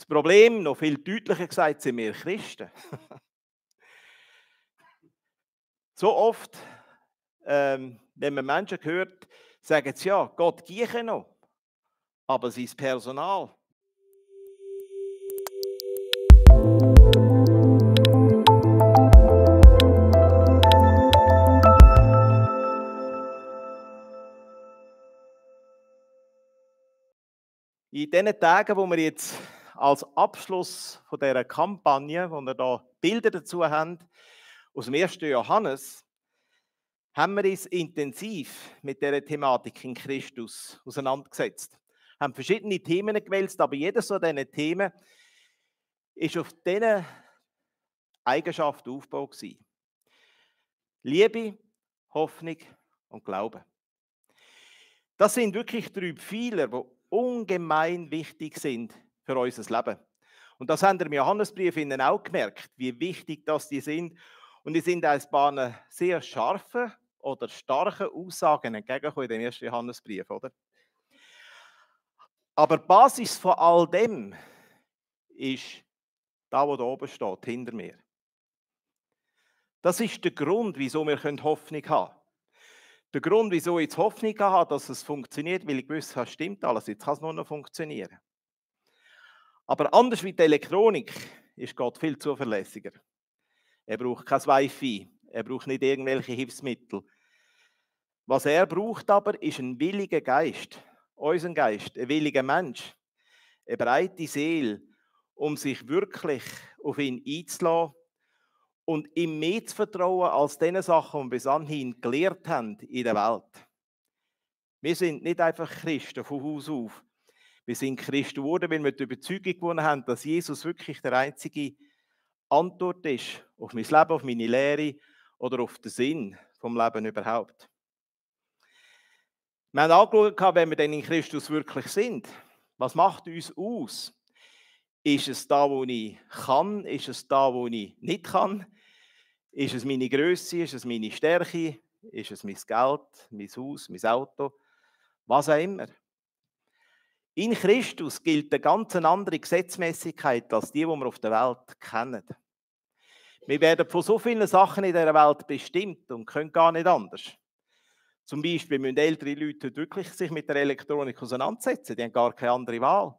Das Problem, noch viel deutlicher gesagt, sind wir Christen. So oft, wenn man Menschen hört, sagen sie ja, Gott gieche noch, aber sein Personal. In diesen Tagen, wo wir jetzt als Abschluss von dieser Kampagne, wo wir da Bilder dazu haben, aus dem 1. Johannes, haben wir uns intensiv mit dieser Thematik in Christus auseinandergesetzt. Wir haben verschiedene Themen gewälzt, aber jedes von diesen Themen ist auf diesen Eigenschaften aufgebaut gewesen. Liebe, Hoffnung und Glaube. Das sind wirklich 3 Pfeiler, die ungemein wichtig sind für unser Leben. Und das haben wir im Johannesbrief Ihnen auch gemerkt, wie wichtig die sind. Und die sind ein paar sehr scharfen oder starken Aussagen entgegengekommen in dem 1. Johannesbrief, oder? Aber die Basis von all dem ist da, wo da oben steht, hinter mir. Das ist der Grund, wieso wir Hoffnung haben können. Der Grund, wieso ich jetzt Hoffnung habe, dass es funktioniert, weil ich gewusst habe, stimmt alles, jetzt kann es nur noch funktionieren. Aber anders wie die Elektronik ist Gott viel zuverlässiger. Er braucht kein Wi-Fi, er braucht nicht irgendwelche Hilfsmittel. Was er braucht aber, ist ein williger Geist, unser Geist, ein williger Mensch, eine breite Seele, um sich wirklich auf ihn einzulassen und ihm mehr zu vertrauen als den Sachen, die wir bis anhin gelehrt haben in der Welt. Wir sind nicht einfach Christen von Haus auf. Wir sind Christen geworden, weil wir die Überzeugung gewonnen haben, dass Jesus wirklich der einzige Antwort ist auf mein Leben, auf meine Lehre oder auf den Sinn vom Leben überhaupt. Wir haben angeschaut, wenn wir denn in Christus wirklich sind. Was macht uns aus? Ist es da, wo ich kann? Ist es da, wo ich nicht kann? Ist es meine Größe? Ist es meine Stärke? Ist es mein Geld, mein Haus, mein Auto? Was auch immer. In Christus gilt eine ganz andere Gesetzmäßigkeit als die wir auf der Welt kennen. Wir werden von so vielen Sachen in dieser Welt bestimmt und können gar nicht anders. Zum Beispiel müssen ältere Leute heute wirklich sich mit der Elektronik auseinandersetzen. Die haben gar keine andere Wahl.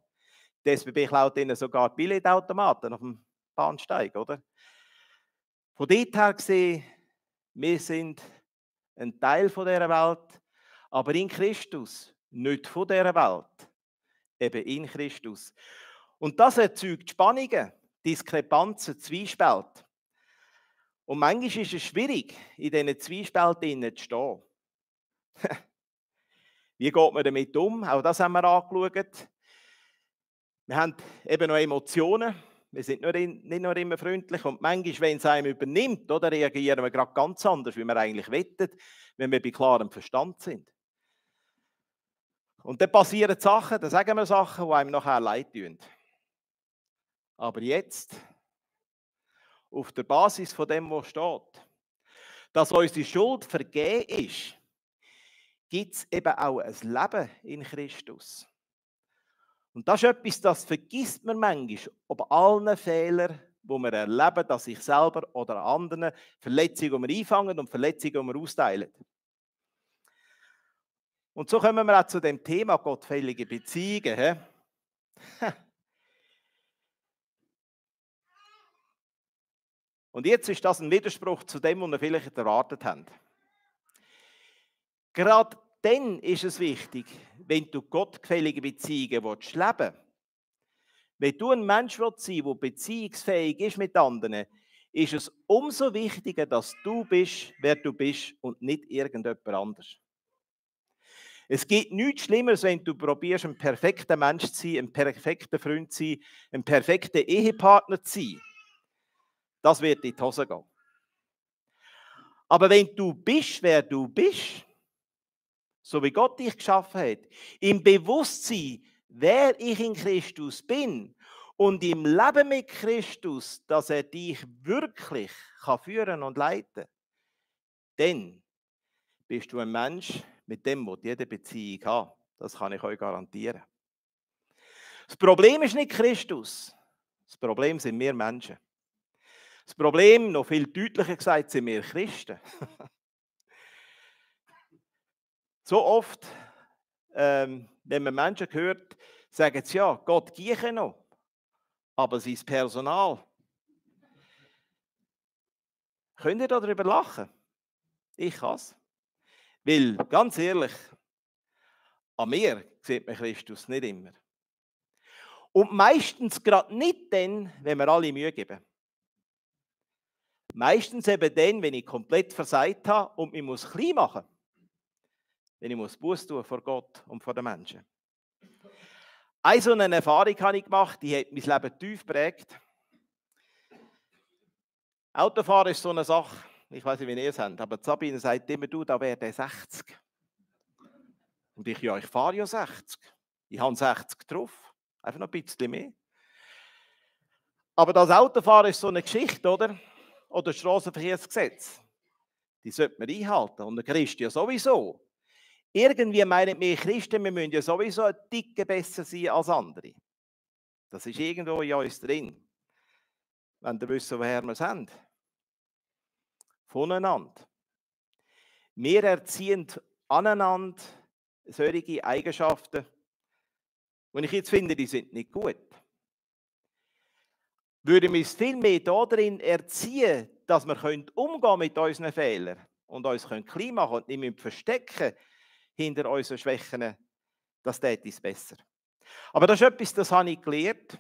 Die SBB klaut ihnen sogar Billetautomaten auf dem Bahnsteig, oder? Von dort her gesehen, wir sind ein Teil von dieser Welt, aber in Christus, nicht von dieser Welt. Eben in Christus. Und das erzeugt Spannungen, Diskrepanzen, Zwiespalt. Und manchmal ist es schwierig, in diesen Zwiespälten zu stehen. Wie geht man damit um? Auch das haben wir angeschaut. Wir haben eben noch Emotionen. Wir sind nicht nur immer freundlich. Und manchmal, wenn es einem übernimmt, oder, reagieren wir gerade ganz anders, wie wir eigentlich wettet, wenn wir bei klarem Verstand sind. Und dann passieren Sachen, dann sagen wir Sachen, die einem nachher leid tun. Aber jetzt, auf der Basis von dem, was steht, dass unsere Schuld vergeben ist, gibt es eben auch ein Leben in Christus. Und das ist etwas, das vergisst man manchmal, ob allen Fehlern, die wir erleben, dass sich selber oder anderen, Verletzungen, die wir einfangen und Verletzungen, die wir austeilen. Und so kommen wir auch zu dem Thema gottfällige Beziehungen. Und jetzt ist das ein Widerspruch zu dem, was wir vielleicht erwartet haben. Gerade dann ist es wichtig, wenn du gottgefällige Beziehungen leben willst. Wenn du ein Mensch sein willst, der beziehungsfähig ist mit anderen, ist es umso wichtiger, dass du bist, wer du bist und nicht irgendjemand anders. Es gibt nichts Schlimmeres, wenn du probierst, ein perfekter Mensch zu sein, ein perfekter Freund zu sein, ein perfekter Ehepartner zu sein. Das wird in die Hose gehen. Aber wenn du bist, wer du bist, so wie Gott dich geschaffen hat, im Bewusstsein, wer ich in Christus bin und im Leben mit Christus, dass er dich wirklich führen und leiten kann, dann bist du ein Mensch, mit dem will jede Beziehung haben. Das kann ich euch garantieren. Das Problem ist nicht Christus. Das Problem sind wir Menschen. Das Problem, noch viel deutlicher gesagt, sind wir Christen. So oft, wenn man Menschen hört, sagen sie, ja, Gott ginge noch, aber sein Personal. Könnt ihr darüber lachen? Ich kann es. Weil, ganz ehrlich, an mir sieht man Christus nicht immer. Und meistens gerade nicht dann, wenn wir alle Mühe geben. Meistens eben dann, wenn ich komplett versagt habe und ich muss klein machen. Wenn ich Buß tun vor Gott und vor den Menschen. Eine so eine Erfahrung habe ich gemacht, die hat mein Leben tief geprägt. Autofahren ist so eine Sache, ich weiß nicht, wie ihr es habt, aber Sabine sagt immer, du, da wäre der 60. Und ich, ja, ich fahre ja 60. Ich habe 60 getroffen, einfach noch ein bisschen mehr. Aber das Autofahren ist so eine Geschichte, oder? Oder das Strassenverkehrsgesetz. Die sollte man einhalten. Und der Christ ja sowieso. Irgendwie meinen wir Christen, wir müssen ja sowieso ein Ticken besser sein als andere. Das ist irgendwo in uns drin. Wenn ihr wisst, woher wir es haben. Voneinander. Wir erziehen aneinander solche Eigenschaften, und ich jetzt finde, die sind nicht gut. Würden wir uns viel mehr darin erziehen, dass wir umgehen mit unseren Fehlern und uns klein machen und nicht verstecken hinter unseren Schwächen, das täte es besser. Aber das ist etwas, das habe ich gelernt.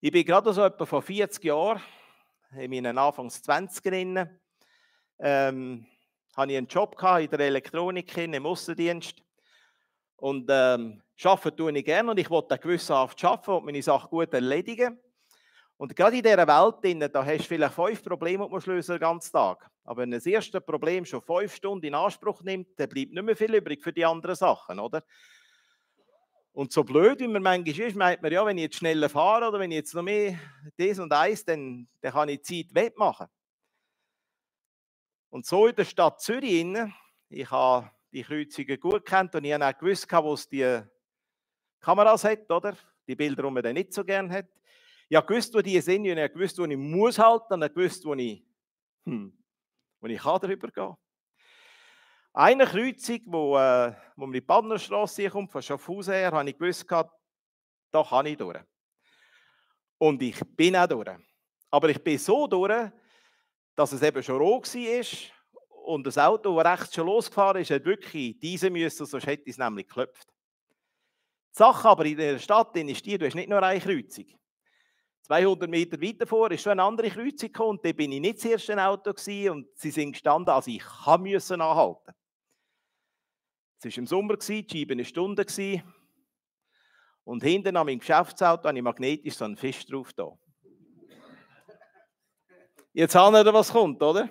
Ich bin gerade so etwa vor 40 Jahren, in meinen Anfangs 20er, hatte ich einen Job in der Elektronik, im Aussendienst. Und arbeiten tue ich gerne und ich wollte auch gewissenhaft arbeiten und meine Sache gut erledigen. Und gerade in dieser Welt, da hast du vielleicht 5 Probleme, die du lösen den ganzen Tag. Aber wenn das erste Problem schon 5 Stunden in Anspruch nimmt, dann bleibt nicht mehr viel übrig für die anderen Sachen, oder? Und so blöd, wie man manchmal ist, meint man, ja, wenn ich jetzt schneller fahre oder wenn ich jetzt noch mehr das und eins, dann kann ich die Zeit wettmachen. Und so in der Stadt Zürich, ich habe die Kreuzungen gut kennt und ich habe auch gewusst, wo es die Kameras hat, oder? Die Bilder, die man dann nicht so gerne hat. Ich habe gewusst, wo die sind, und ich habe gewusst, wo ich muss halten, und ich habe gewusst, wo ich kann darüber gehen. Eine Kreuzung, wo man in die Badnerstrasse kommt, von Schaffhausen her, habe ich gewusst, da kann ich durch. Und ich bin auch durch. Aber ich bin so durch, dass es eben schon rot war und das Auto, das rechts schon losgefahren ist, hat wirklich diese müssen, sonst hätte es nämlich geklopft. Die Sache aber in der Stadt ist du hast nicht nur eine Kreuzung. 200 Meter weiter vor ist schon eine andere Kreuzung gekommen und da bin ich nicht das erste Auto gewesen, und sie sind gestanden, also ich musste anhalten. Es war im Sommer, die Scheibe eine Stunde und hinten an meinem Geschäftsauto habe ich magnetisch so einen Fisch drauf da. Jetzt haben wir, was kommt, oder?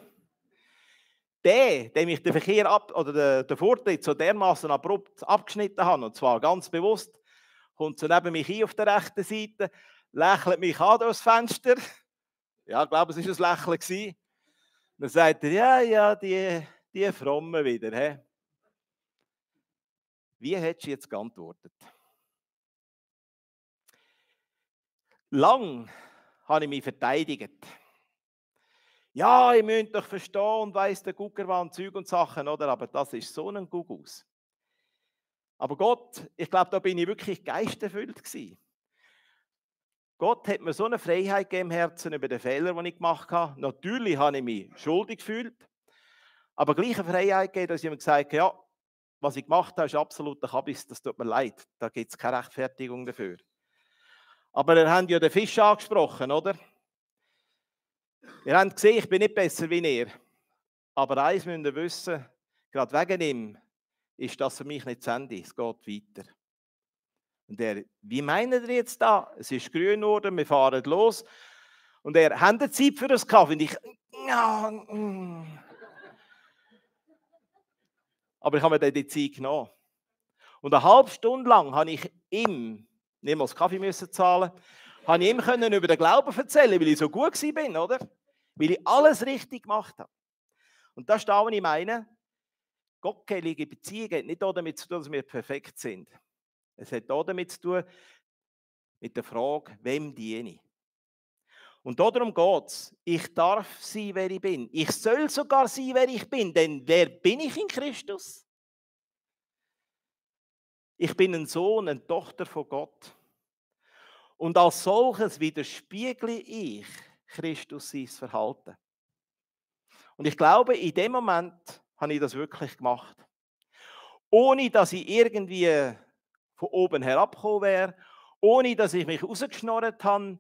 Dem ich den Verkehr oder den Vortritt so dermaßen abrupt abgeschnitten habe, und zwar ganz bewusst, kommt so neben mich auf der rechten Seite, lächelt mich an durchs Fenster. Ja, ich glaube, es war ein Lächeln. Dann sagt er, ja, die Frommen wieder. He? Wie hättest du jetzt geantwortet? Lang habe ich mich verteidigt. Ja, ihr müsst doch verstehen und weiss der Gucker war und Zeug und Sachen, oder? Aber das ist so ein Gugus. Aber Gott, ich glaube, da bin ich wirklich geisterfüllt gewesen. Gott hat mir so eine Freiheit gegeben im Herzen über den Fehler, den ich gemacht habe. Natürlich habe ich mich schuldig gefühlt, aber gleich eine Freiheit gegeben, dass ich mir gesagt habe, ja, was ich gemacht habe, ist absoluter Kabis, das tut mir leid. Da gibt es keine Rechtfertigung dafür. Aber ihr habt ja den Fisch angesprochen, oder? Ihr habt gesehen, ich bin nicht besser wie ihr. Aber eins müsst ihr wissen, gerade wegen ihm ist das für mich nicht zu Ende. Es geht weiter. Und er, wie meint ihr jetzt da? Es ist grün geworden, wir fahren los. Und er, habt ihr Zeit für das Kaffee? Und ich, ja. Aber ich habe mir dann die Zeit genommen. Und eine halbe Stunde lang habe ich ihm, nicht mal das Kaffee müssen zahlen, habe ich ihm können über den Glauben erzählen, weil ich so gut bin, oder? Weil ich alles richtig gemacht habe. Und das ist das, was ich meine. Gottgeselige Beziehung hat nicht damit zu tun, dass wir perfekt sind. Es hat auch damit zu tun, mit der Frage, wem diene ich? Und darum geht es. Ich darf sein, wer ich bin. Ich soll sogar sein, wer ich bin. Denn wer bin ich in Christus? Ich bin ein Sohn, eine Tochter von Gott. Und als solches widerspiegle ich Christus sein Verhalten. Und ich glaube, in dem Moment habe ich das wirklich gemacht. Ohne, dass ich irgendwie von oben herabgekommen wäre, ohne, dass ich mich rausgeschnorrt habe,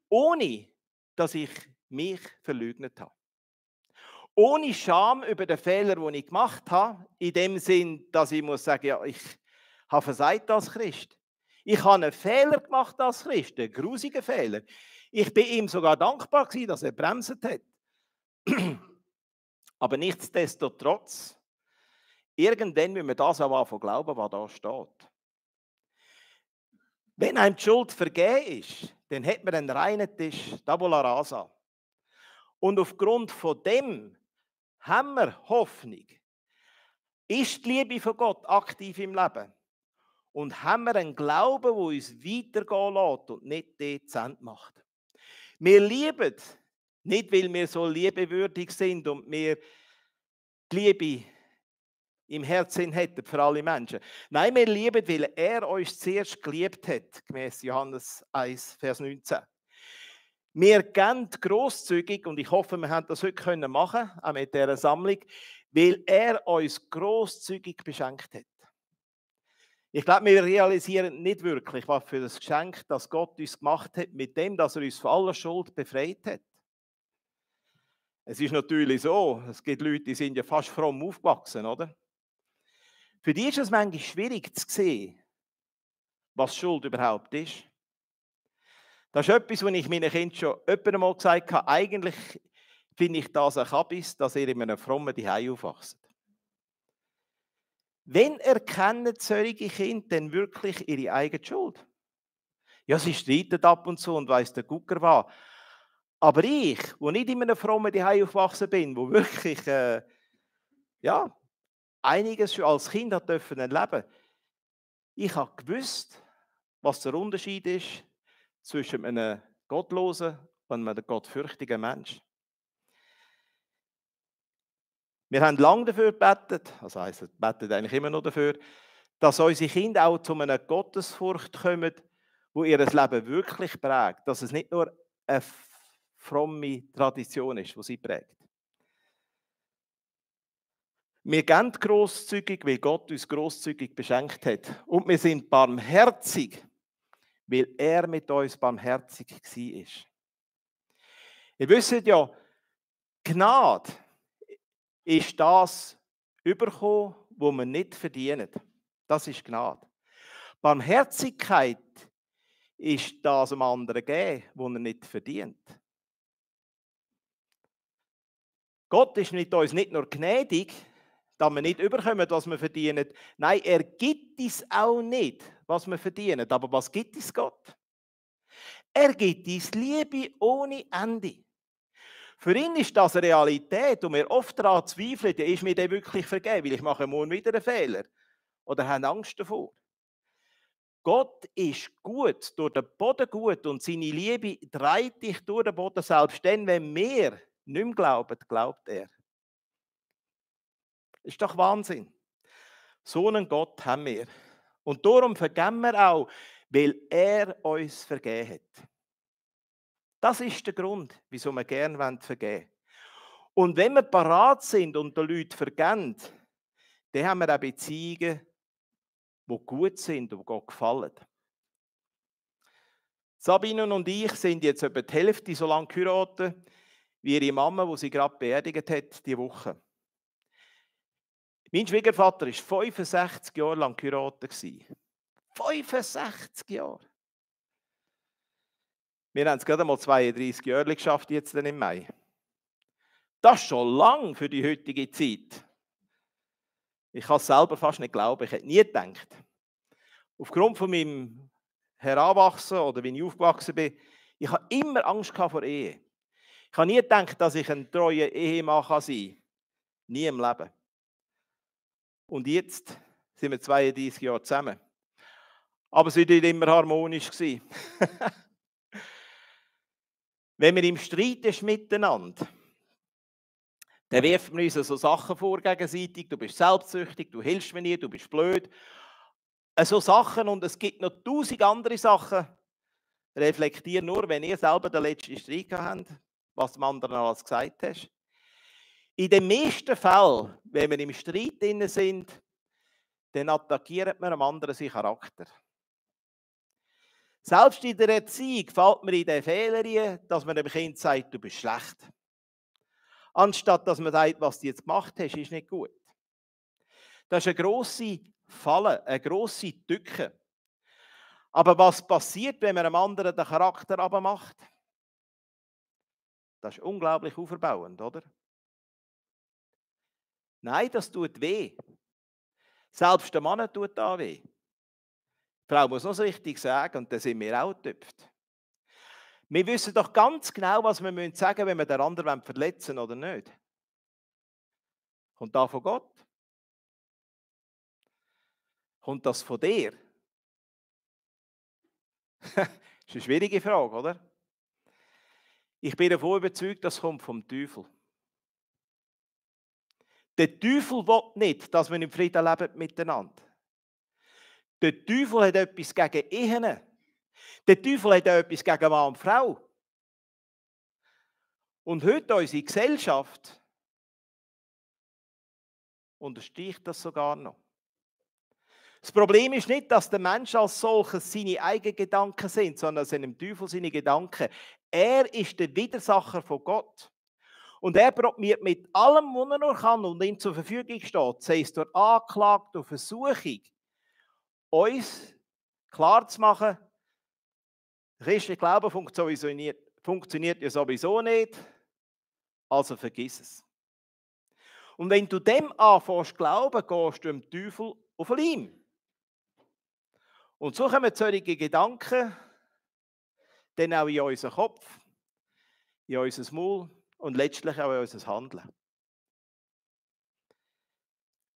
ohne, dass ich mich verleugnet habe. Ohne Scham über den Fehler, den ich gemacht habe, in dem Sinn, dass ich muss sagen, ja, ich habe versagt als Christ. Ich habe einen Fehler gemacht als Christ, einen grusigen Fehler. Ich bin ihm sogar dankbar gewesen, dass er bremst hat. Aber nichtsdestotrotz, irgendwann müssen wir das auch anfangen glauben, was da steht. Wenn einem die Schuld vergeben ist, dann hat man einen reinen Tisch, tabula rasa. Und aufgrund von dem haben wir Hoffnung. Ist die Liebe von Gott aktiv im Leben? Und haben wir einen Glauben, der uns weitergehen lässt und nicht dezent macht? Wir lieben nicht, weil wir so liebewürdig sind und wir die Liebe im Herzen hätten für alle Menschen. Nein, wir lieben, weil er uns zuerst geliebt hat, gemäß Johannes 1, Vers 19. Wir geben grosszügig, und ich hoffe, wir haben das heute machen können, auch mit dieser Sammlung, weil er uns grosszügig beschenkt hat. Ich glaube, wir realisieren nicht wirklich, was für das Geschenk, das Gott uns gemacht hat, mit dem, dass er uns von aller Schuld befreit hat. Es ist natürlich so, es gibt Leute, die sind ja fast fromm aufgewachsen, oder? Für die ist es manchmal schwierig zu sehen, was Schuld überhaupt ist. Das ist etwas, was ich meinen Kindern schon öfter mal gesagt habe. Eigentlich finde ich das ein Kabis, dass ihr in einem frommen Zuhause aufwachst. Wenn erkennen solche Kinder denn wirklich ihre eigene Schuld? Ja, sie streiten ab und zu und weiss der Gucker was. Aber ich, wo nicht in einem frommen Zuhause aufgewachsen bin, wo wirklich einiges schon als Kind hat dürfen erleben, ich habe gewusst, was der Unterschied ist zwischen einem gottlosen und einem gottfürchtigen Menschen. Wir haben lange dafür gebetet, also heisst, wir beten eigentlich immer noch dafür, dass unsere Kinder auch zu einer Gottesfurcht kommen, wo ihr Leben wirklich prägt, dass es nicht nur eine fromme Tradition ist, die sie prägt. Wir geben grosszügig, weil Gott uns grosszügig beschenkt hat. Und wir sind barmherzig, weil er mit uns barmherzig war. Ihr wisst ja, Gnade ist das überkommen, was wir nicht verdienen. Das ist Gnade. Barmherzigkeit ist das am anderen geben, was er nicht verdient. Gott ist mit uns nicht nur gnädig, dass wir nicht überkommen, was wir verdienen. Nein, er gibt uns auch nicht, was wir verdienen. Aber was gibt uns Gott? Er gibt uns Liebe ohne Ende. Für ihn ist das eine Realität und wir oft daran zweifeln, ist mir der wirklich vergeben, weil ich mache morgen wieder einen Fehler. Oder haben Angst davor. Gott ist gut, durch den Boden gut und seine Liebe treibt dich durch den Boden, selbst dann, wenn wir nicht mehr glauben, glaubt er. Ist doch Wahnsinn. So einen Gott haben wir. Und darum vergeben wir auch, weil er uns vergeben hat. Das ist der Grund, wieso wir gerne vergeben wollen. Und wenn wir parat sind und den Leuten vergeben, dann haben wir auch Beziehungen, die gut sind und Gott gefallen. Sabine und ich sind jetzt etwa die Hälfte so lange geheiratet, wie ihre Mama, die sie gerade beerdigt hat, diese Woche. Mein Schwiegervater war 65 Jahre lang geheiratet. 65 Jahre! Wir haben es gerade mal 32 Jahre geschafft, jetzt im Mai. Das ist schon lang für die heutige Zeit. Ich kann es selber fast nicht glauben, ich hätte nie gedacht. Aufgrund von meinem Heranwachsen oder wie ich aufgewachsen bin, ich habe immer Angst vor Ehe. Ich habe nie gedacht, dass ich ein treuer Ehemann sein kann. Nie im Leben. Und jetzt sind wir 32 Jahre zusammen. Aber es war nicht immer harmonisch. Wenn man im Streit ist miteinander, dann wirft man uns so Sachen vor gegenseitig. Du bist selbstsüchtig, du hilfst mir nie, du bist blöd. So Sachen, und es gibt noch 1000 andere Sachen. Reflektier nur, wenn ihr selber den letzten Streit habt, was dem anderen alles gesagt hast. In den meisten Fällen, wenn wir im Streit drin sind, dann attackiert man am anderen seinen Charakter. Selbst in der Erziehung fällt mir in den Fehler, dass man dem Kind sagt, du bist schlecht. Anstatt dass man sagt, was du jetzt gemacht hast, ist nicht gut. Das ist eine grosse Falle, eine grosse Tücke. Aber was passiert, wenn man einem anderen den Charakter abmacht? Das ist unglaublich auferbauend, oder? Nein, das tut weh. Selbst der Mann tut da weh. Die Frau muss noch so richtig sagen, und dann sind wir auch getöpft. Wir wissen doch ganz genau, was wir sagen müssen, wenn wir den anderen verletzen oder nicht. Kommt das von Gott? Kommt das von dir? Das ist eine schwierige Frage, oder? Ich bin davon überzeugt, das kommt vom Teufel. Der Teufel will nicht, dass wir im Frieden leben miteinander. Der Teufel hat etwas gegen Ehen. Der Teufel hat etwas gegen Mann und Frau. Und heute unsere Gesellschaft unterstreicht das sogar noch. Das Problem ist nicht, dass der Mensch als solches seine eigenen Gedanken sind, sondern es sind dem Teufel seine Gedanken. Er ist der Widersacher von Gott. Und er probiert mit allem, was er nur kann und ihm zur Verfügung steht, sei es durch Anklage, durch Versuchung, uns klarzumachen, der christliche Glaube funktioniert ja sowieso nicht, also vergiss es. Und wenn du dem anfängst zu glauben, gehst du dem Teufel auf ihm. Und so kommen solche Gedanken dann auch in unseren Kopf, in unser Maul und letztlich auch in unser Handeln.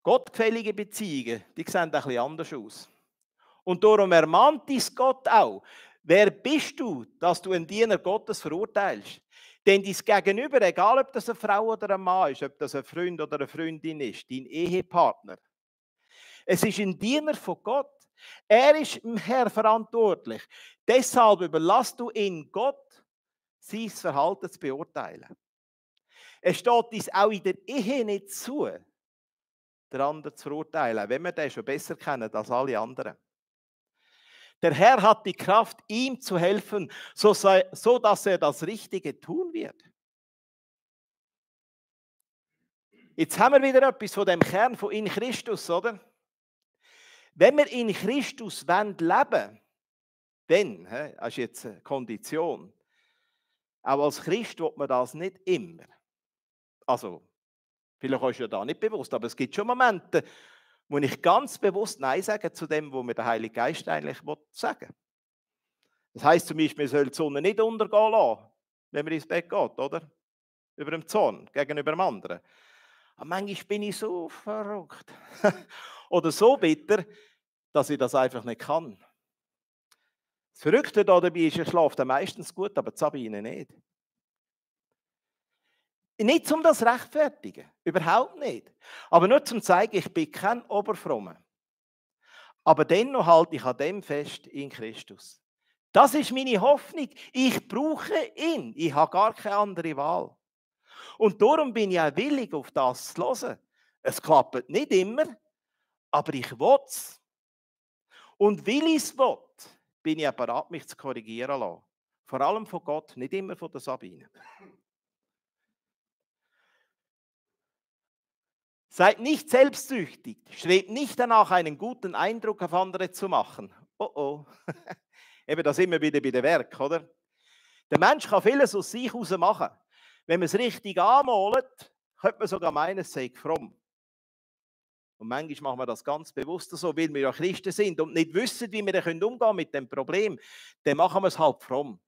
Gottgefällige Beziehungen, die sehen ein bisschen anders aus. Und darum ermahnt uns Gott auch, wer bist du, dass du einen Diener Gottes verurteilst? Denn dein Gegenüber, egal ob das eine Frau oder ein Mann ist, ob das ein Freund oder eine Freundin ist, dein Ehepartner, es ist ein Diener von Gott. Er ist dem Herr verantwortlich. Deshalb überlasst du ihn Gott, sein Verhalten zu beurteilen. Es steht uns auch in der Ehe nicht zu, den anderen zu verurteilen, wenn wir den schon besser kennen als alle anderen. Der Herr hat die Kraft, ihm zu helfen, so dass er das Richtige tun wird. Jetzt haben wir wieder etwas von dem Kern von in Christus, oder? Wenn wir in Christus leben wollen, dann, das ist jetzt eine Kondition, auch als Christ will man das nicht immer. Also, vielleicht ist ja da nicht bewusst, aber es gibt schon Momente, wo ich ganz bewusst Nein sage zu dem, was mir der Heilige Geist eigentlich sagen will. Das heisst zum Beispiel, wir sollen die Sonne nicht untergehen lassen, wenn man ins Bett geht, oder? Über dem Zorn, gegenüber dem anderen. Aber manchmal bin ich so verrückt. Oder so bitter, dass ich das einfach nicht kann. Das Verrückte dabei ist, ich schlafe dann meistens gut, aber Sabine nicht. Nicht um das rechtfertigen, überhaupt nicht. Aber nur zum zeigen, ich bin kein Oberfrommer. Aber dennoch halte ich an dem fest in Christus. Das ist meine Hoffnung. Ich brauche ihn. Ich habe gar keine andere Wahl. Und darum bin ich auch willig, auf das zu hören. Es klappt nicht immer, aber ich will es. Und weil ich es will, bin ich auch bereit, mich zu korrigieren lassen. Vor allem von Gott, nicht immer von der Sabine. Seid nicht selbstsüchtig, strebt nicht danach, einen guten Eindruck auf andere zu machen. Oh oh. Eben, da sind wir wieder bei dem Werk, oder? Der Mensch kann vieles aus sich heraus machen. Wenn man es richtig anmalt, könnte man sogar meinen, es sei fromm. Und manchmal machen wir das ganz bewusst so, weil wir ja Christen sind und nicht wissen, wie wir umgehen mit dem Problem. Dann machen wir es halt fromm.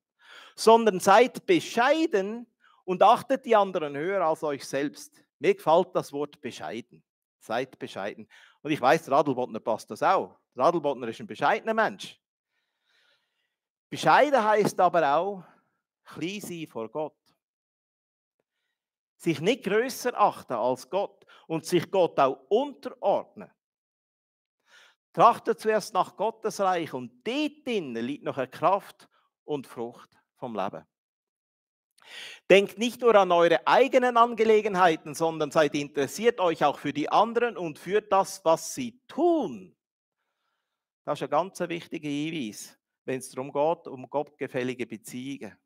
Sondern seid bescheiden und achtet die anderen höher als euch selbst. Mir gefällt das Wort bescheiden. Seid bescheiden. Und ich weiß, der Adelbodner passt das auch. Der Adelbodner ist ein bescheidener Mensch. Bescheiden heißt aber auch, klein sein vor Gott. Sich nicht grösser achten als Gott und sich Gott auch unterordnen. Trachtet zuerst nach Gottes Reich und dort drinnen liegt noch eine Kraft und Frucht vom Leben. Denkt nicht nur an eure eigenen Angelegenheiten, sondern seid interessiert euch auch für die anderen und für das, was sie tun. Das ist ein ganz wichtiger Hinweis, wenn es darum geht, um gottgefällige Beziehungen.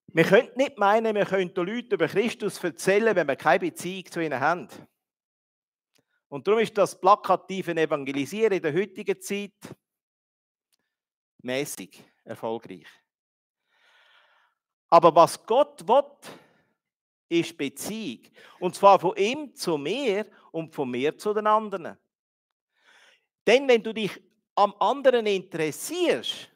Wir können nicht meinen, wir können den Leuten über Christus erzählen, wenn wir keine Beziehung zu ihnen haben. Und darum ist das plakative Evangelisieren in der heutigen Zeit mäßig erfolgreich. Aber was Gott will, ist Beziehung. Und zwar von ihm zu mir und von mir zu den anderen. Denn wenn du dich am anderen interessierst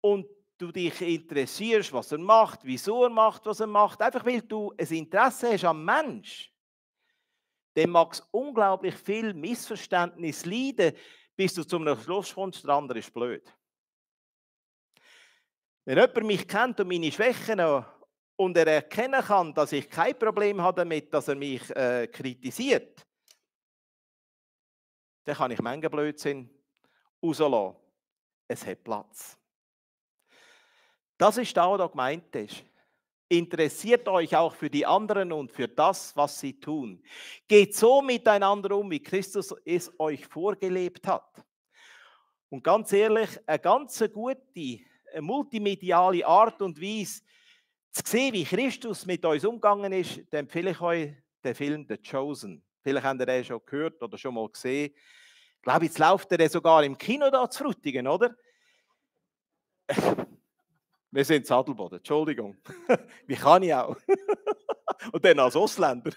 und du dich interessierst, was er macht, wieso er macht, was er macht, einfach weil du ein Interesse hast am Mensch, dann mag es unglaublich viel Missverständnis leiden, bis du zum Schluss kommst, der andere ist blöd. Wenn jemand mich kennt und meine Schwächen und er erkennen kann, dass ich kein Problem habe damit, dass er mich kritisiert, dann kann ich manchen Blödsinn rauslassen. Es hat Platz. Das ist da, was da gemeint ist. Interessiert euch auch für die anderen und für das, was sie tun. Geht so miteinander um, wie Christus es euch vorgelebt hat. Und ganz ehrlich, eine ganz gute, eine multimediale Art und Weise, zu sehen, wie Christus mit uns umgegangen ist, dann empfehle ich euch den Film The Chosen. Vielleicht habt ihr den schon gehört oder schon mal gesehen. Ich glaube, jetzt läuft der sogar im Kino da zu Frutigen, oder? Wir sind Sadelboden, Entschuldigung. Wie kann ich auch? Und dann als Ausländer.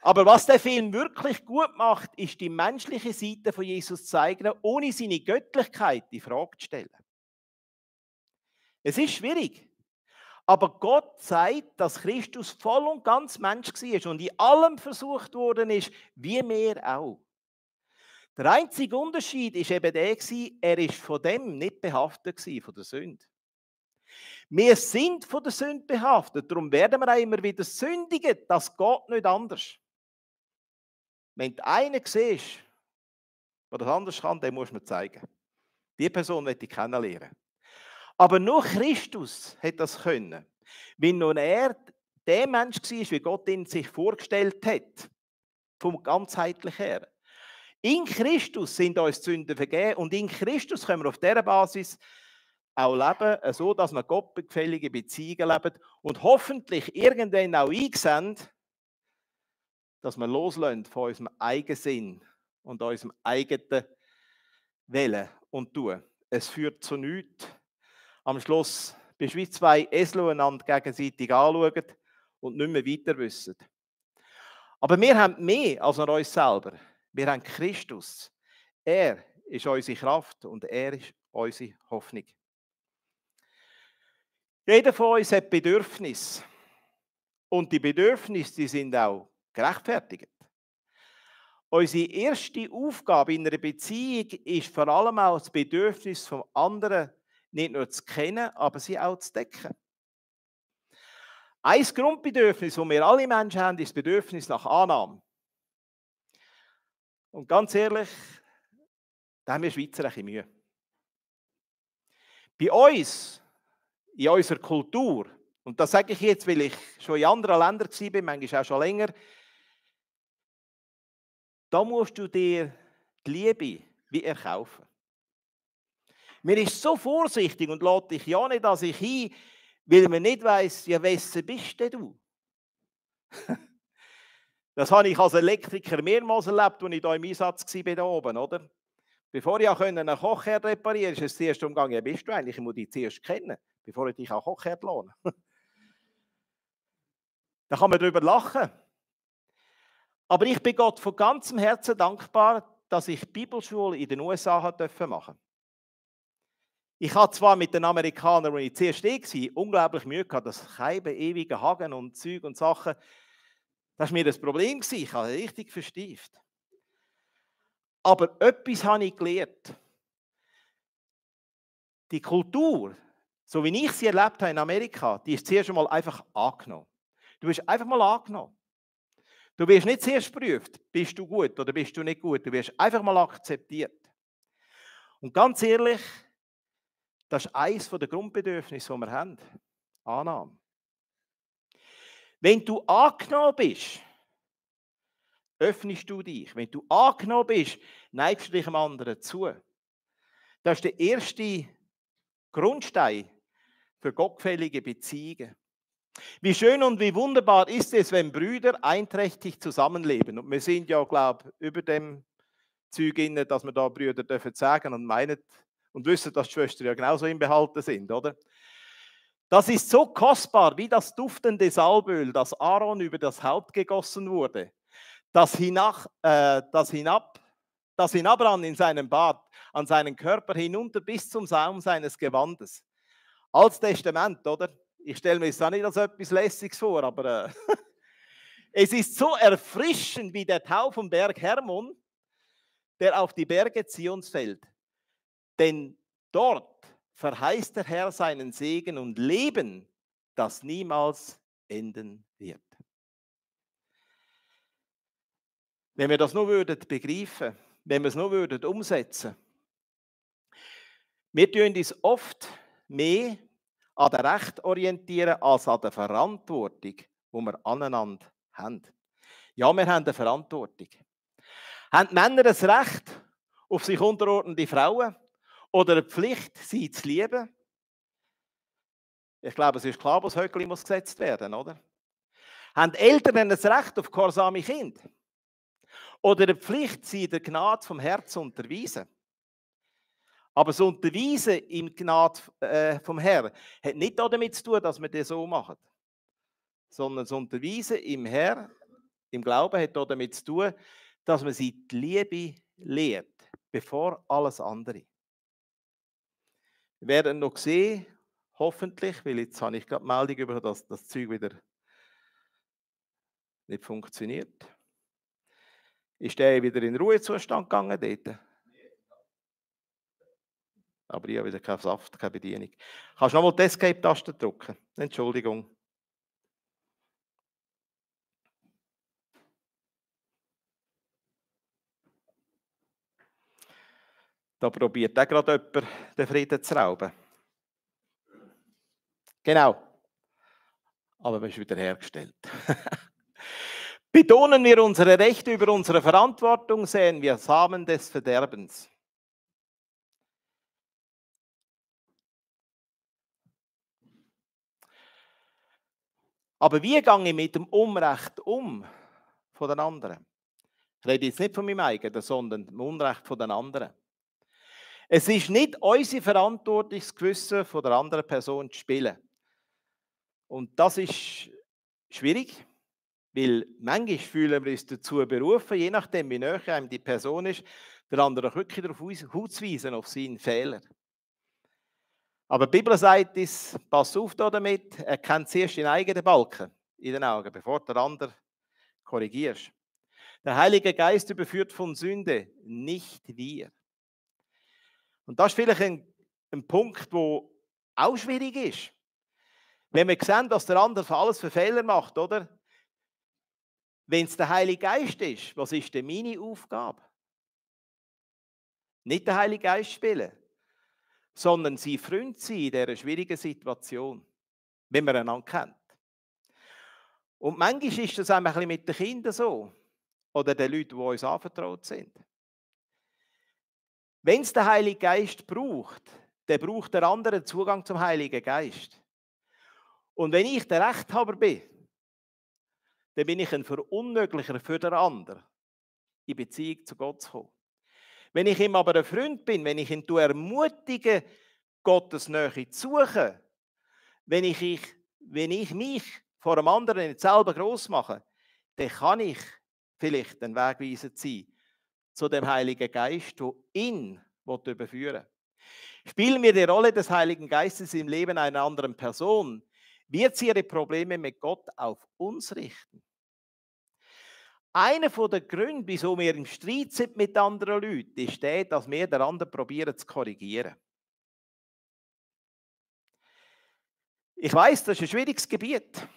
Aber was der Film wirklich gut macht, ist die menschliche Seite von Jesus zeigen, ohne seine Göttlichkeit in Frage zu stellen. Es ist schwierig. Aber Gott sagt, dass Christus voll und ganz Mensch war und in allem versucht worden ist, wie wir auch. Der einzige Unterschied ist eben der, er ist von dem nicht behaftet von der Sünde. Wir sind von der Sünde behaftet, darum werden wir auch immer wieder sündigen. Das geht nicht anders. Wenn du einen siehst, der das anders kann, den muss man zeigen. Die Person möchte ich kennenlernen. Aber nur Christus hat das können. Weil nun er der Mensch war, wie Gott ihn sich vorgestellt hat. Vom ganzheitlichen her. In Christus sind uns die Sünden vergeben und in Christus können wir auf dieser Basis auch leben, so dass wir gottgefällige Beziehungen leben und hoffentlich irgendwann auch einsehen, dass wir loslösen von unserem eigenen Sinn und unserem eigenen Wollen und Tun. Es führt zu nichts. Am Schluss bist du wie zwei Esel einander gegenseitig anschauen und nicht mehr weiter wissen. Aber wir haben mehr als nur uns selber. Wir haben Christus. Er ist unsere Kraft und er ist unsere Hoffnung. Jeder von uns hat Bedürfnisse. Und die Bedürfnisse, die sind auch gerechtfertigt. Unsere erste Aufgabe in einer Beziehung ist vor allem auch das Bedürfnis vom anderen nicht nur zu kennen, aber sie auch zu decken. Ein Grundbedürfnis, das wir alle Menschen haben, ist das Bedürfnis nach Annahme. Und ganz ehrlich, da haben wir Schweizer ein bisschen Mühe. Bei uns, in unserer Kultur, und das sage ich jetzt, weil ich schon in anderen Ländern war, manchmal auch schon länger, da musst du dir die Liebe wie erkaufen. Man ist so vorsichtig und lässt dich ja nicht an sich hin, weil man nicht weiss, ja, wessen bist denn du? Das habe ich als Elektriker mehrmals erlebt, als ich hier im Einsatz war, hier oben, oder? Bevor ich einen Kochherd reparieren konnte, ist es zuerst umgegangen, ja, bist du eigentlich? Ich muss dich zuerst kennen, bevor ich dich auch Kochherd lohne. Da kann man darüber lachen. Aber ich bin Gott von ganzem Herzen dankbar, dass ich Bibelschule in den USA machen durfte. Ich hatte zwar mit den Amerikanern, als ich zuerst war, unglaublich Mühe gehabt, das Scheiben, ewige Hagen und Zeug und Sachen. Das war mir das Problem. Ich habe richtig verstieft. Aber etwas habe ich gelernt. Die Kultur, so wie ich sie erlebt habe in Amerika, die ist zuerst einmal einfach angenommen. Du wirst einfach mal angenommen. Du wirst nicht zuerst geprüft, bist du gut oder bist du nicht gut. Du wirst einfach mal akzeptiert. Und ganz ehrlich, das ist eines der Grundbedürfnisse, die wir haben. Annahme. Wenn du angenommen bist, öffnest du dich. Wenn du angenommen bist, neigst du dich dem anderen zu. Das ist der erste Grundstein für gottgefällige Beziehungen. Wie schön und wie wunderbar ist es, wenn Brüder einträchtig zusammenleben. Und wir sind ja, glaube ich, über dem Zeug inne, dass wir da Brüder dürfen sagen und meinen und wissen, dass die Schwestern ja genauso im Behalten sind, oder? Das ist so kostbar wie das duftende Salböl, das Aaron über das Haupt gegossen wurde, das hinabrann in seinem Bart, an seinen Körper hinunter bis zum Saum seines Gewandes. Altes Testament, oder? Ich stelle mir das auch nicht als etwas Lässiges vor, aber es ist so erfrischend wie der Tau vom Berg Hermon, der auf die Berge Zions fällt. Denn dort verheißt der Herr seinen Segen und Leben, das niemals enden wird. Wenn wir das nur würden begreifen, wenn wir es nur würden umsetzen, wir tun uns oft mehr an der Recht orientieren als an der Verantwortung, die wir aneinander haben. Ja, wir haben eine Verantwortung. Haben die Männer das Recht auf sich unterordnende Frauen oder eine Pflicht, sie zu lieben? Ich glaube, es ist klar, das Höckli muss gesetzt werden, oder? Haben Eltern das Recht auf gehorsame Kinder? Oder eine Pflicht, sie der Gnade vom Herrn zu unterweisen? Aber das Unterweisen im Gnade vom Herrn hat nicht damit zu tun, dass wir das so machen. Sondern das Unterweisen im Herrn, im Glauben, hat damit zu tun, dass man sie die Liebe lehrt, bevor alles andere. Wir werden noch sehen, hoffentlich, weil jetzt habe ich gerade die Meldung über, dass das Zeug wieder nicht funktioniert. Ist der wieder in den Ruhezustand gegangen dort? Aber ich habe wieder keinen Saft, keine Bedienung. Kannst du nochmal die Escape-Taste drücken? Entschuldigung. Da probiert auch gerade jemand, den Frieden zu rauben. Genau. Aber man ist wieder hergestellt. Betonen wir unsere Rechte über unsere Verantwortung, sehen wir Samen des Verderbens. Aber wie gehe ich mit dem Unrecht um von den anderen? Ich rede jetzt nicht von meinem eigenen, sondern dem Unrecht von den anderen. Es ist nicht unsere Verantwortung, das Gewissen von der anderen Person zu spielen. Und das ist schwierig, weil manchmal fühlen wir uns dazu berufen, je nachdem, wie nahe einem die Person ist, der andere wirklich darauf hinzuweisen, auf seinen Fehler. Aber die Bibel sagt uns, pass auf damit, erkennt zuerst den eigenen Balken in den Augen, bevor der andere korrigierst. Der Heilige Geist überführt von Sünde, nicht wir. Und das ist vielleicht ein Punkt, der auch schwierig ist. Wenn wir sehen, dass der andere alles für Fehler macht, oder? Wenn es der Heilige Geist ist, was ist denn meine Aufgabe? Nicht der Heilige Geist spielen, sondern sie Freund sein in dieser schwierigen Situation, wenn man einander kennt. Und manchmal ist das auch ein bisschen mit den Kindern so. Oder den Leuten, die uns anvertraut sind. Wenn es der Heilige Geist braucht, dann braucht der andere Zugang zum Heiligen Geist. Und wenn ich der Rechthaber bin, dann bin ich ein Verunmöglicher für den anderen, in Beziehung zu Gott zu kommen. Wenn ich ihm aber ein Freund bin, wenn ich ihn ermutige, Gottes Nähe zu suchen, wenn ich mich vor einem anderen nicht selber gross mache, dann kann ich vielleicht ein Wegweiser sein zu dem Heiligen Geist, der ihn überführen will. Spielen wir die Rolle des Heiligen Geistes im Leben einer anderen Person, wird sie ihre Probleme mit Gott auf uns richten. Einer der Gründe, wieso wir im Streit sind mit anderen Leuten, ist der, dass wir den anderen probieren zu korrigieren. Ich weiß, das ist ein schwieriges Gebiet.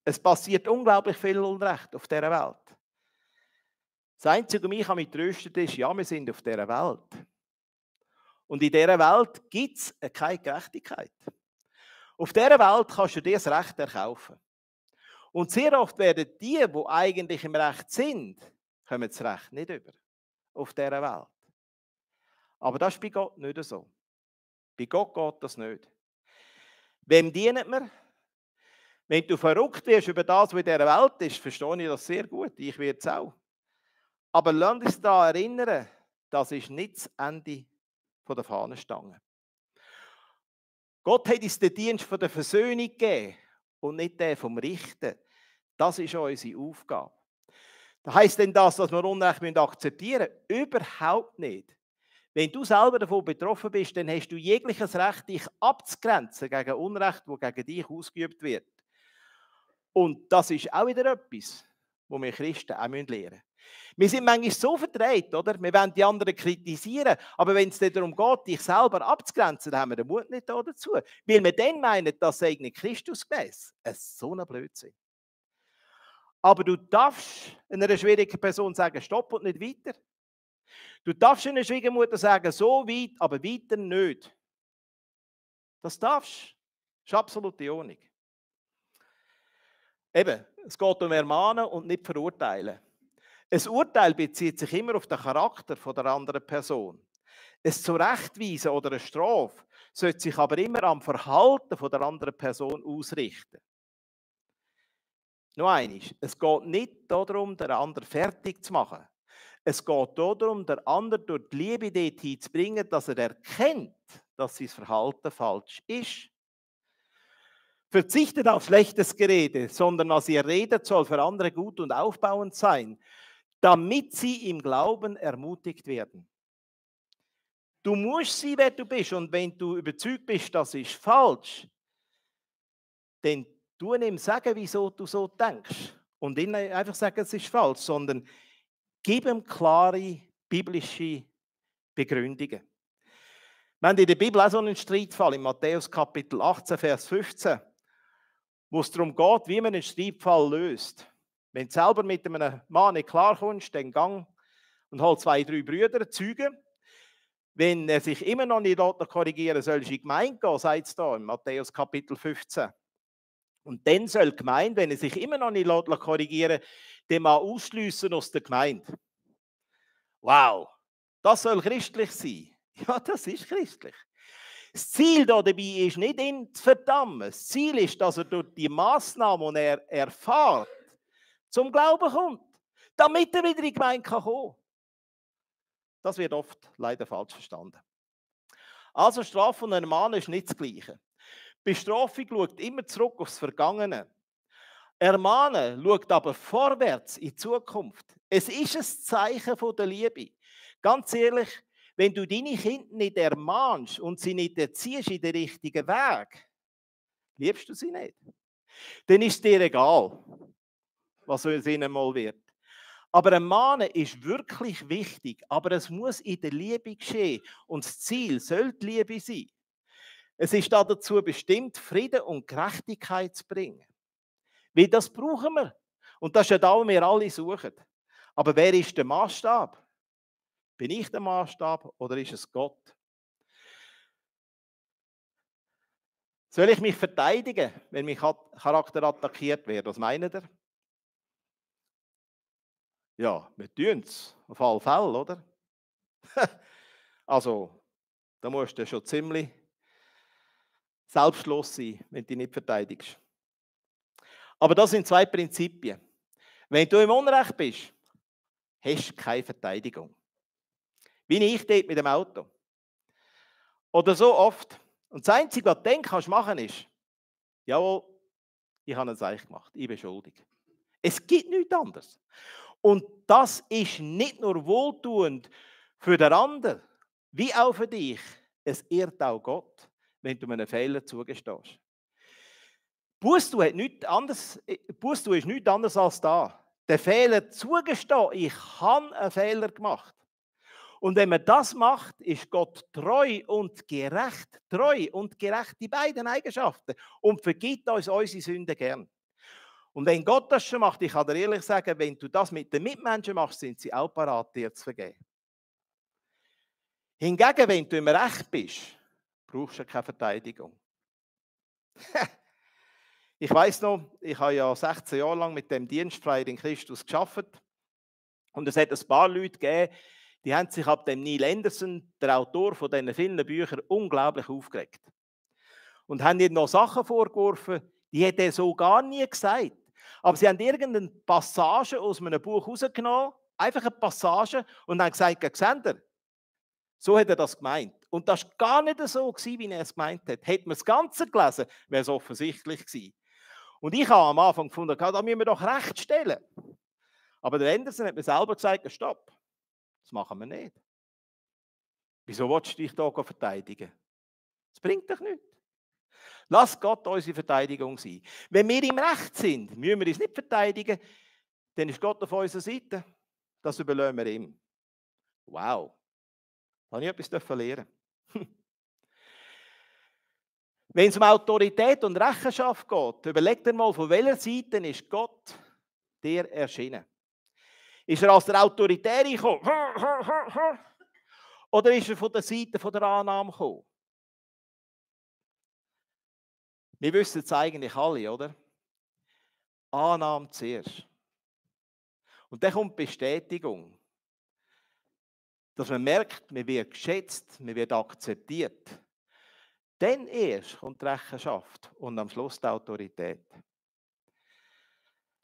Es passiert unglaublich viel Unrecht auf dieser Welt. Das Einzige, was mich tröstet, ist, ja, wir sind auf dieser Welt. Und in dieser Welt gibt es keine Gerechtigkeit. Auf dieser Welt kannst du dir das Recht erkaufen. Und sehr oft werden die eigentlich im Recht sind, kommen das Recht nicht über. Auf dieser Welt. Aber das ist bei Gott nicht so. Bei Gott geht das nicht. Wem dient man? Wenn du verrückt wirst über das, was in dieser Welt ist, verstehe ich das sehr gut. Ich werde es auch. Aber lass uns daran erinnern, das ist nicht das Ende der Fahnenstange. Gott hat uns den Dienst der Versöhnung gegeben und nicht den vom Richten. Das ist unsere Aufgabe. Das heisst denn das, dass wir Unrecht akzeptieren müssen? Überhaupt nicht. Wenn du selber davon betroffen bist, dann hast du jegliches Recht, dich abzugrenzen gegen Unrecht, das gegen dich ausgeübt wird. Und das ist auch wieder etwas, was wir Christen auch lernen müssen. Wir sind manchmal so verdreht, oder? Wir wollen die anderen kritisieren, aber wenn es darum geht, dich selber abzugrenzen, dann haben wir den Mut nicht dazu. Weil wir dann meinen, das sei nicht Christusgemäß. Es ist so ein Blödsinn. Aber du darfst einer schwierigen Person sagen, stopp und nicht weiter. Du darfst einer Schwiegermutter sagen, so weit, aber weiter nicht. Das darfst du. Das ist absolute Ordnung. Eben, es geht um Ermahnen und nicht verurteilen. Ein Urteil bezieht sich immer auf den Charakter der anderen Person. Ein Zurechtweisen oder eine Strafe sollte sich aber immer am Verhalten der anderen Person ausrichten. Noch einmal, es geht nicht darum, den anderen fertig zu machen. Es geht darum, den anderen durch die Liebe dorthin zu bringen, dass er erkennt, dass sein Verhalten falsch ist. Verzichtet auf schlechtes Gerede, sondern was ihr redet, soll für andere gut und aufbauend sein, damit sie im Glauben ermutigt werden. Du musst sein, wer du bist, und wenn du überzeugt bist, das ist falsch, dann tu ihm sagen, wieso du so denkst. Und ihnen einfach sagen, es ist falsch, sondern gib ihm klare biblische Begründungen. Wir haben in der Bibel auch so einen Streitfall, in Matthäus Kapitel 18, Vers 15, wo es darum geht, wie man einen Streitfall löst. Wenn du selber mit einem Mann nicht klarkommst, dann gang und hol 2, 3 Brüder, Zeugen. Wenn er sich immer noch nicht korrigieren lässt, soll ich in die Gemeinde gehen, sagt es da in Matthäus Kapitel 15. Und dann soll die Gemeinde, wenn er sich immer noch nicht korrigieren lässt, den Mann ausschliessen aus der Gemeinde. Wow, das soll christlich sein. Ja, das ist christlich. Das Ziel dabei ist nicht, ihn zu verdammen. Das Ziel ist, dass er durch die Massnahmen, die er erfährt, zum Glauben kommt, damit er wieder in die Gemeinde kommen kann. Das wird oft leider falsch verstanden. Also Strafe von einem Mann ist nicht das Gleiche. Bestrafung schaut immer zurück aufs Vergangene. Ermahnen schaut aber vorwärts in die Zukunft. Es ist ein Zeichen von der Liebe. Ganz ehrlich, wenn du deine Kinder nicht ermahnst und sie nicht erziehst in den richtigen Weg, liebst du sie nicht. Dann ist es dir egal, was aus ihnen mal wird. Aber ein Mahnen ist wirklich wichtig, aber es muss in der Liebe geschehen und das Ziel soll die Liebe sein. Es ist dazu bestimmt, Frieden und Gerechtigkeit zu bringen. Weil das brauchen wir. Und das ist ja da, was wir alle suchen. Aber wer ist der Maßstab? Bin ich der Maßstab oder ist es Gott? Soll ich mich verteidigen, wenn mein Charakter attackiert wird? Was meint ihr? Ja, wir tun es. Auf alle Fälle, oder? Also, da musst du schon ziemlich selbstlos sein, wenn du dich nicht verteidigst. Aber das sind 2 Prinzipien. Wenn du im Unrecht bist, hast du keine Verteidigung. Wie ich dort mit dem Auto. Oder so oft. Und das Einzige, was du dann machen kannst, ist, jawohl, ich habe ein Zeichen gemacht, ich bin schuldig. Es gibt nichts anderes. Und das ist nicht nur wohltuend für den anderen, wie auch für dich. Es ehrt auch Gott, wenn du einen Fehler zugestehst. Buße ist nichts anderes als da. Den Fehler zugestehen, ich habe einen Fehler gemacht. Und wenn man das macht, ist Gott treu und gerecht. Treu und gerecht, die beiden Eigenschaften. Und vergibt uns unsere Sünden gern. Und wenn Gott das schon macht, ich kann dir ehrlich sagen, wenn du das mit den Mitmenschen machst, sind sie auch parat, dir zu vergeben. Hingegen, wenn du im Recht bist, brauchst du keine Verteidigung. Ich weiß noch, ich habe ja 16 Jahre lang mit dem Dienstfreier in Christus gearbeitet. Und es hat ein paar Leute gegeben, die haben sich ab dem Neil Anderson, der Autor von diesen vielen Büchern, unglaublich aufgeregt. Und haben ihm noch Sachen vorgeworfen, die hat er so gar nie gesagt. Aber sie haben irgendeine Passage aus einem Buch rausgenommen, einfach eine Passage, und haben gesagt, seht ihr, so hat er das gemeint. Und das war gar nicht so gewesen, wie er es gemeint hat. Hätte man das Ganze gelesen, wäre es offensichtlich gewesen. Und ich habe am Anfang gefunden, da müssen wir doch recht stellen. Aber der Anderson hat mir selber gesagt, stopp, das machen wir nicht. Wieso willst du dich hier verteidigen? Das bringt dich nichts. Lass Gott unsere Verteidigung sein. Wenn wir im Recht sind, müssen wir uns nicht verteidigen, dann ist Gott auf unserer Seite. Das überlassen wir ihm. Wow. Da habe ich etwas lernen. Wenn es um Autorität und Rechenschaft geht, überleg dir mal, von welcher Seite ist Gott dir erschienen? Ist er als der Autoritär gekommen? Oder ist er von der Seite von der Annahme gekommen? Wir wissen es eigentlich alle, oder? Annahme zuerst. Und dann kommt Bestätigung. Dass man merkt, man wird geschätzt, man wird akzeptiert. Dann erst kommt die Rechenschaft und am Schluss die Autorität.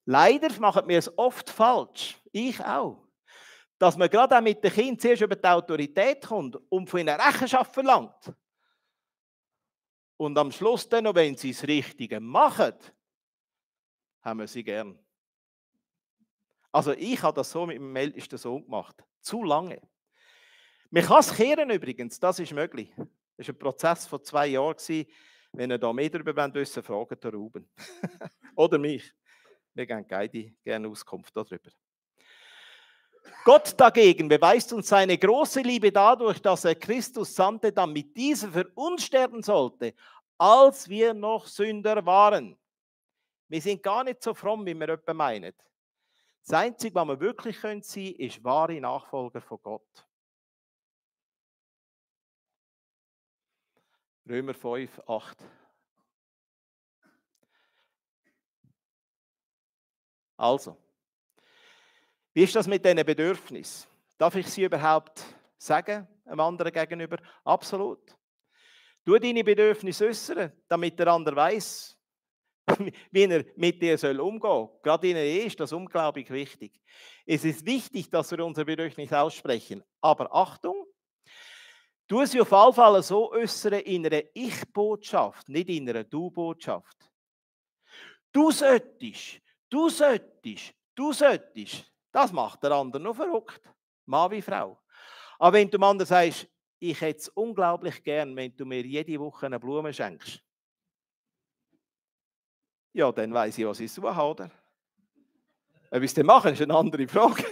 Leider machen wir es oft falsch, ich auch, dass man gerade auch mit den Kindern zuerst über die Autorität kommt und von ihnen Rechenschaft verlangt. Und am Schluss dann noch, wenn sie das Richtige machen, haben wir sie gern. Also ich habe das so mit meinem ältesten Sohn gemacht. Zu lange. Man kann es kehren übrigens, das ist möglich. Das war ein Prozess von 2 Jahren. Wenn ihr da mehr darüber wissen wollt, fragt den Ruben. Oder mich. Wir geben gerne Auskunft darüber. Gott dagegen beweist uns seine große Liebe dadurch, dass er Christus sandte, damit dieser für uns sterben sollte, als wir noch Sünder waren. Wir sind gar nicht so fromm, wie wir etwa meinen. Das Einzige, was wir wirklich sein können, ist wahre Nachfolger von Gott. Römer 5, 8. Also, wie ist das mit diesen Bedürfnissen? Darf ich sie überhaupt sagen, einem anderen gegenüber? Absolut. Tu deine Bedürfnisse äußern, damit der andere weiß, wie er mit dir umgehen soll. Gerade in der Ehe ist das unglaublich wichtig. Es ist wichtig, dass wir unser Bedürfnis aussprechen. Aber Achtung, tu es auf jeden Fall so äußern in einer Ich-Botschaft, nicht in einer Du-Botschaft. Du solltest, du solltest, du solltest. Das macht der andere noch verrückt. Mann wie Frau. Aber wenn du dem anderen sagst, ich hätte es unglaublich gern, wenn du mir jede Woche eine Blume schenkst. Ja, dann weiss ich, was ich suche, oder? Ob ich es dann mache, ist eine andere Frage.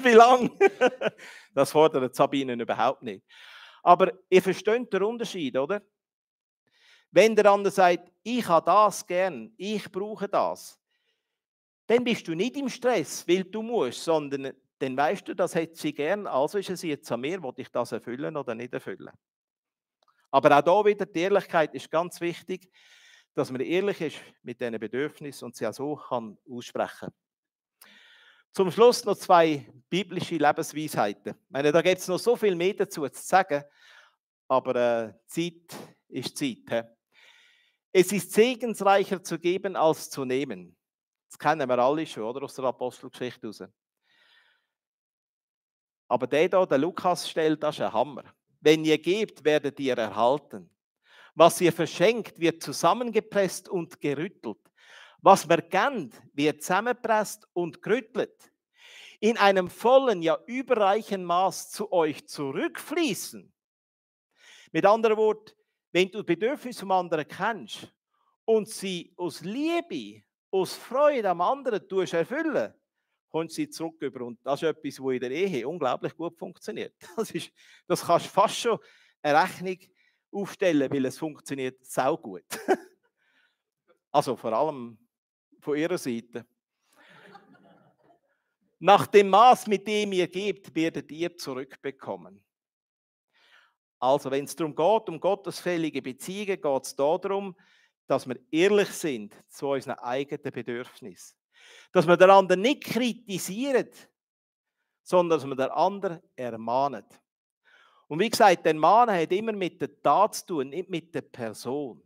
Wie lange? Das fordert Sabine überhaupt nicht. Aber ihr versteht den Unterschied, oder? Wenn der andere sagt, ich habe das gern, ich brauche das, dann bist du nicht im Stress, weil du musst, sondern dann weißt du, das hätte sie gern, also ist es jetzt an mir, will ich das erfüllen oder nicht erfüllen. Aber auch hier wieder, die Ehrlichkeit ist ganz wichtig, dass man ehrlich ist mit diesen Bedürfnissen und sie auch so kann aussprechen. Zum Schluss noch 2 biblische Lebensweisheiten. Ich meine, da gibt es noch so viel mehr dazu zu sagen, aber Zeit ist Zeit. He? Es ist segensreicher zu geben als zu nehmen. Das kennen wir alle schon, oder? Aus der Apostelgeschichte raus. Aber der Lukas stellt, das ist ein Hammer. Wenn ihr gebt, werdet ihr erhalten. Was ihr verschenkt, wird zusammengepresst und gerüttelt. Was man kennt, wird zusammengepresst und gerüttelt. In einem vollen, ja überreichen Maß zu euch zurückfließen. Mit anderen Worten, wenn du Bedürfnisse vom anderen kennst und sie aus Liebe aus Freude am anderen erfüllen, kommt sie zurück über. Und das ist etwas, was in der Ehe unglaublich gut funktioniert. Das kannst du fast schon eine Rechnung aufstellen, weil es funktioniert saugut. Also vor allem von ihrer Seite. Nach dem Maß, mit dem ihr gebt, werdet ihr zurückbekommen. Also wenn es darum geht, um gottesfällige Beziehungen, geht es darum, dass wir ehrlich sind zu unseren eigenen Bedürfnissen. Dass wir den anderen nicht kritisieren, sondern dass wir den anderen ermahnen. Und wie gesagt, der Mahnen hat immer mit der Tat zu tun, nicht mit der Person.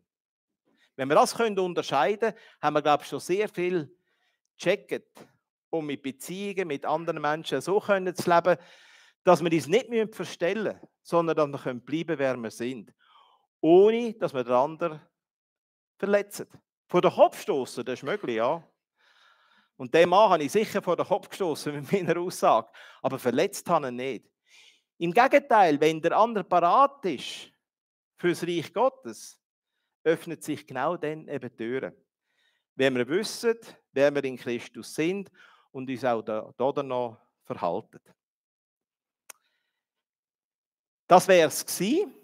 Wenn wir das unterscheiden können, haben wir, glaube ich, schon sehr viel gecheckt, um mit Beziehungen mit anderen Menschen so zu leben, dass wir uns nicht verstellen müssen, sondern dass wir bleiben, wer wir sind. Ohne, dass wir den anderen verletzen. Vor den Kopf stoßen, das ist möglich, ja. Und den Mann habe ich sicher vor den Kopf gestoßen mit meiner Aussage. Aber verletzt habe ich ihn nicht. Im Gegenteil, wenn der andere parat ist für das Reich Gottes, öffnet sich genau dann eben Türen. Wenn wir wissen, wer wir in Christus sind und uns auch da noch verhalten. Das wäre es gewesen.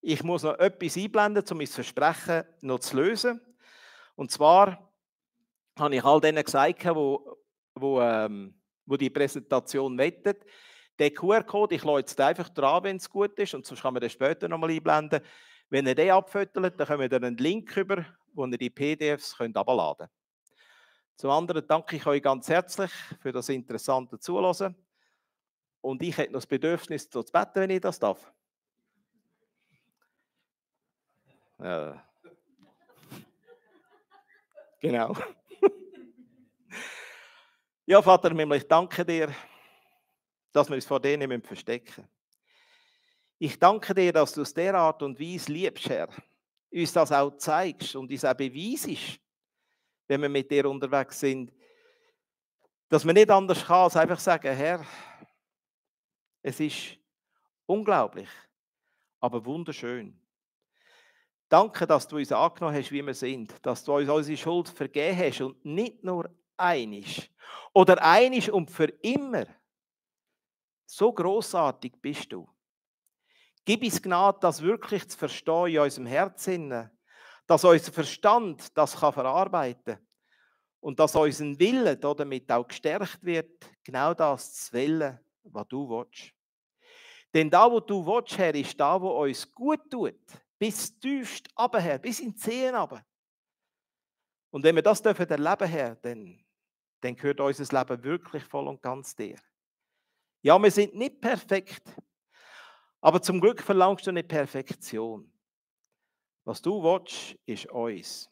Ich muss noch etwas einblenden, um mein Versprechen noch zu lösen. Und zwar habe ich all denen gesagt, wo die Präsentation wettet. Der QR-Code, ich lasse jetzt einfach dran, wenn es gut ist, und sonst kann man den später nochmal einblenden. Wenn ihr den abfüttert, dann kommt ihr einen Link über, wo ihr die PDFs herunterladen könnt. Zum anderen danke ich euch ganz herzlich für das interessante Zuhören. Und ich hätte noch das Bedürfnis, zu beten, wenn ich das darf. Genau. Ja, Vater im Himmel, ich danke dir, dass wir uns vor denen nicht verstecken müssen. Ich danke dir, dass du aus dieser Art und Weise liebst, Herr. Uns das auch zeigst und uns auch beweisest, wenn wir mit dir unterwegs sind, dass wir nicht anders kann, als einfach sagen, Herr, es ist unglaublich, aber wunderschön. Danke, dass du uns angenommen hast, wie wir sind, dass du uns unsere Schuld vergeben hast und nicht nur einig oder einig und für immer. So großartig bist du. Gib uns Gnade, das wirklich zu verstehen in unserem Herzen, dass unser Verstand das kann verarbeiten kann und dass unser Wille damit auch gestärkt wird, genau das zu wollen, was du willst. Denn da, wo du willst, Herr, ist da, wo uns gut tut, bis tiefst runter, Herr, bis in die Zehen runter. Und wenn wir das erleben dürfen, Herr, dann gehört unser Leben wirklich voll und ganz dir. Ja, wir sind nicht perfekt, aber zum Glück verlangst du nicht Perfektion. Was du willst, ist uns.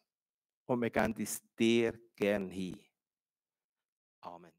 Und wir geben es dir gern hin. Amen.